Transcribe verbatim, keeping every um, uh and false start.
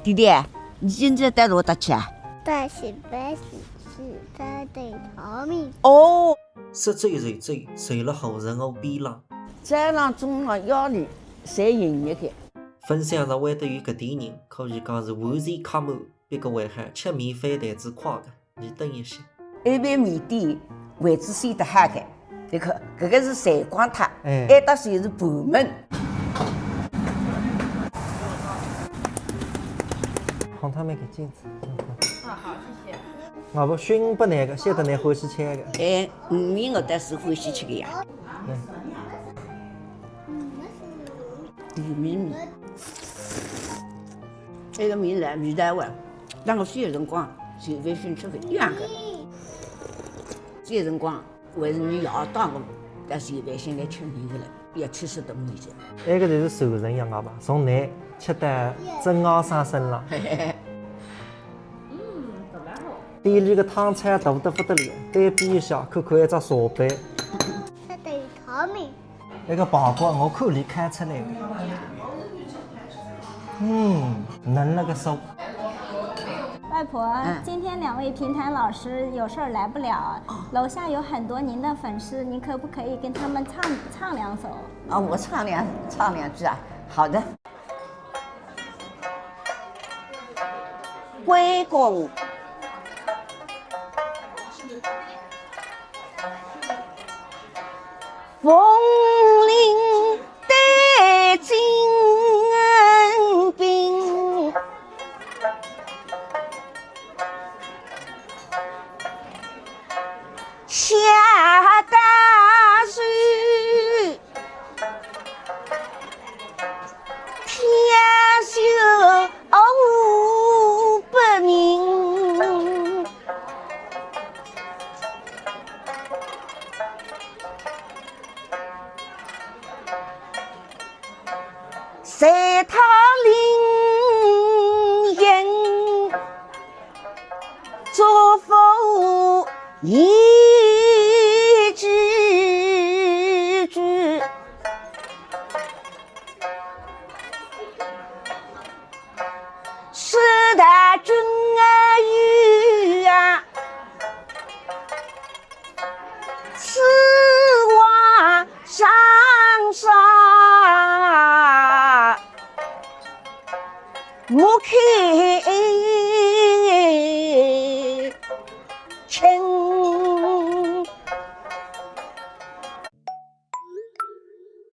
弟弟，你今朝带我到哪去啊？到西北西去找对头名。哦，说走就走，走了好人哦，边浪。早浪中浪夜里，侪营业个。分享了会得有搿点人，可以讲是完全客满，别个还好吃米饭台子快个。 你等一歇。埃爿面店位置选得好个，你看，搿个是闪光塔，哎。埃搭就是盘门。帮他们给镜子。啊，好，谢谢。我不熏不那个，晓得你欢喜吃个。哎，鱼面我倒是欢喜吃个呀。来。鱼面面。埃个面来味道啊。 但我小辰光就饭先吃个一样个，小辰光还是侬爷带我，但是现在现在吃面个了，也七十多年了。埃个就是传承呀，阿爸，从侬吃到曾阿生身浪。嘿嘿嘿。嗯，特别好。店里个汤菜大得不得了，对比一下，看看一只茶杯。它等于汤面。 那个宝宝，我看你开出来的。嗯，嫩了个手。外婆，嗯。今天两位评弹老师有事儿来不了，哦。楼下有很多您的粉丝，您可不可以跟他们唱，唱两首？啊，我唱两，唱两句啊。好的。 关公，风林对金兵，下大雪。 天下无不明，谁他灵验 祝福一句句，是大君儿有啊，此话上上，莫开